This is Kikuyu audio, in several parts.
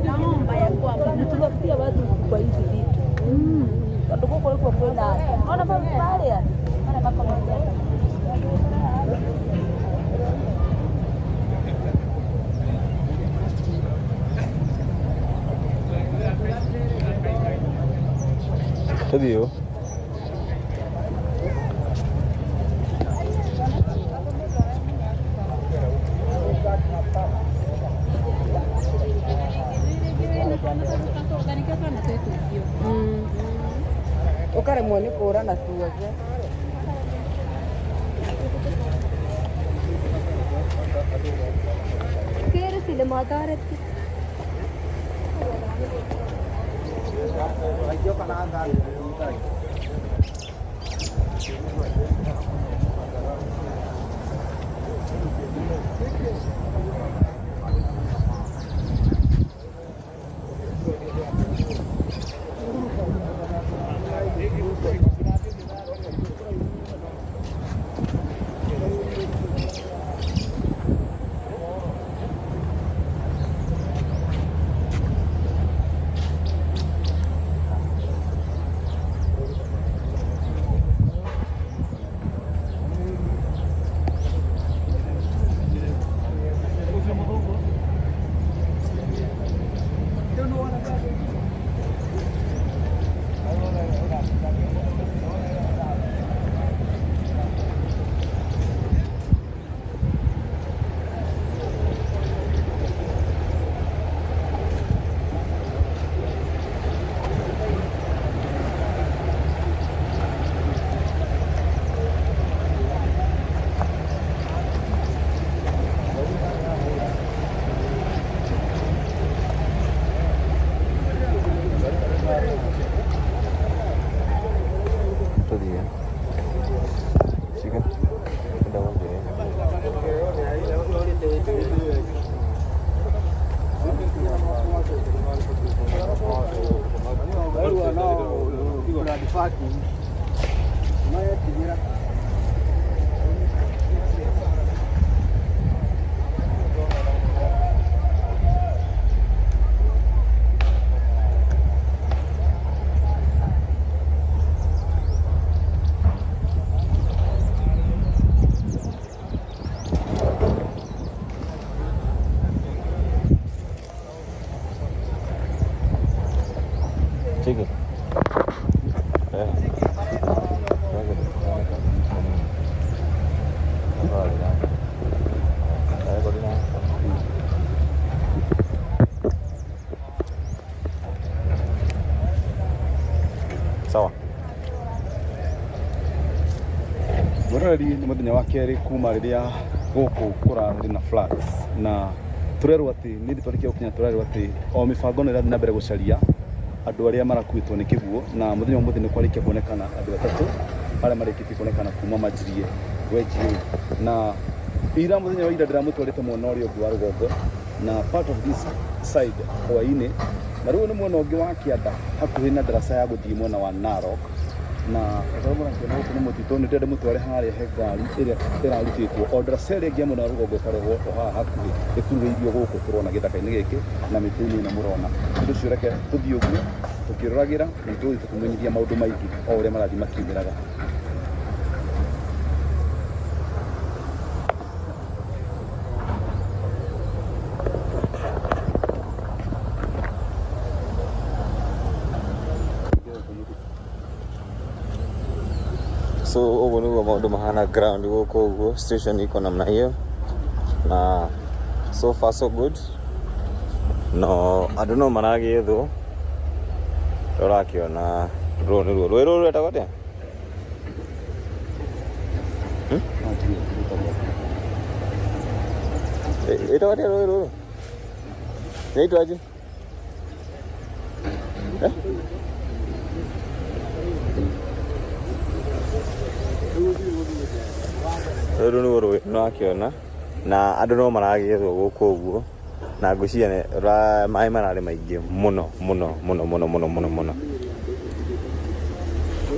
Naomba ya kwamba mtutafutie watu kwa hizi vitu tondu guku nikuo kwina ona maria maria makomete. Tũthiĩ ũ? Ukaremwo nĩ kũrana tuothe. Kere sile motoret. Tũthiĩ. Shika. Enda ũnjĩre. Cheki. Eh. Sawa. Mwĩroreri, nĩ mũthenya wa kerĩ kuma rĩrĩa gũkũ kũrarĩ na floods, na tũrerwo atĩ nĩ ndĩ twarĩkia gũkinya, tũrerwo atĩ o mĩbango no ĩrathiĩ na mbere gũcaria andũ arĩa marakuĩtwo nĩ kĩguũ, na mũthenya wa ũmũthĩ nĩ kwarĩkia kuonekana andũ atatũ arĩa marĩkĩtie kuonekana kuma manjirie wenji ũyũ. Na ira, mũthenya wa ira, ndĩramũtwarĩte mwena ũrĩa ũngĩ wa rũgongo na part of this side hwaĩ-inĩ, na rĩu nĩ mwena ũngĩ wa kĩanda hakuhĩ na ndaraca ya gũthiĩ mwena wa Narok. Na okorwo mũrakĩona, gũkũ nĩ mũtitũ. Nĩ ndĩrenda mũtware harĩa he ngari ĩrĩa ĩrarutĩtwo o ndaraca ĩrĩa ĩngĩ ya mwena wa rũgongo, ĩkarehwo o haha hakuhĩ, ĩkururĩirio gũkũ tũrona gĩthaka-inĩ gĩkĩ na mĩtĩ-inĩ ĩno mũrona. Ũndũ ũcio, reke tũthiĩ ũguo tũkĩroragĩra, na tũgũthiĩ tũkĩmenyithia maũndũ maingĩ o ũrĩa marathiĩ makiumĩraga. So ũguo nĩguo maũndũ mahana ground gũkũ ũguo. Station iko namna hiyo, na so far so good. No andũ no maragĩethwo. Ũrakĩona rũrũ nĩruo rũĩ rũrũ rwetagwo atĩa? Hmm? Ĩtagwo atĩa rũĩ rũrũ? Inaitwaje? Eh? Rũrũ nĩruo rũĩ nĩwakĩona, na andũ no maragĩethwo gũkũ ũguo. Na ngwĩciria maĩ mararĩ maingĩ mũno mũno mũno mũno mũno mũno mũno,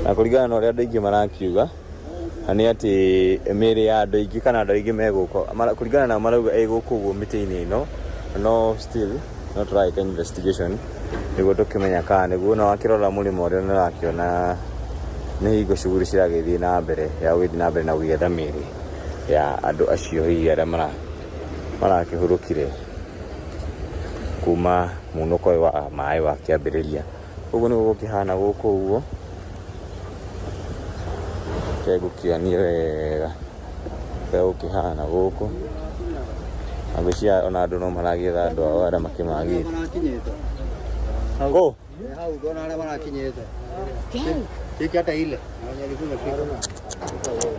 na kũringana na ũrĩa andũ aingĩ marakiuga nĩ atĩ mĩĩrĩ ya andũ aingĩ kana andũ aingĩ me gũkũ, kũringana na marauga ĩ gũkũ ũguo mĩtĩ-inĩ ĩno, no still no tũragĩka investigation nĩguo tũkĩmenya kana nĩguo. Na wakĩrora mũrĩmo ũrĩa, nĩ ũrakĩona nĩ hingo shughuli ciragĩthiĩ na mbere ya gũgĩthiĩ na mbere na gũgĩetha mĩĩrĩ ya andũ acio hihi arĩa marakĩhurũkire kuma munũko ũyũ wa maĩ wakĩambĩrĩria. Ũguo nĩguo gũkĩhana gũkũ ũguo. Reke ngũkĩonie wega ũrĩa gũkĩhana gũkũ, na ngwĩciria ona andũ no maragĩetha andũ ao arĩa makĩmagĩte. Marakinyĩte. Kũ? Hau ndona arĩa marakinyĩte. Cheki hata ile. Mwenye alikuwa imefika.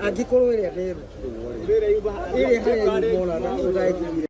Angĩkorwo ĩrĩa nĩ ĩrĩa harĩa yuma ona ũtaĩkinyire.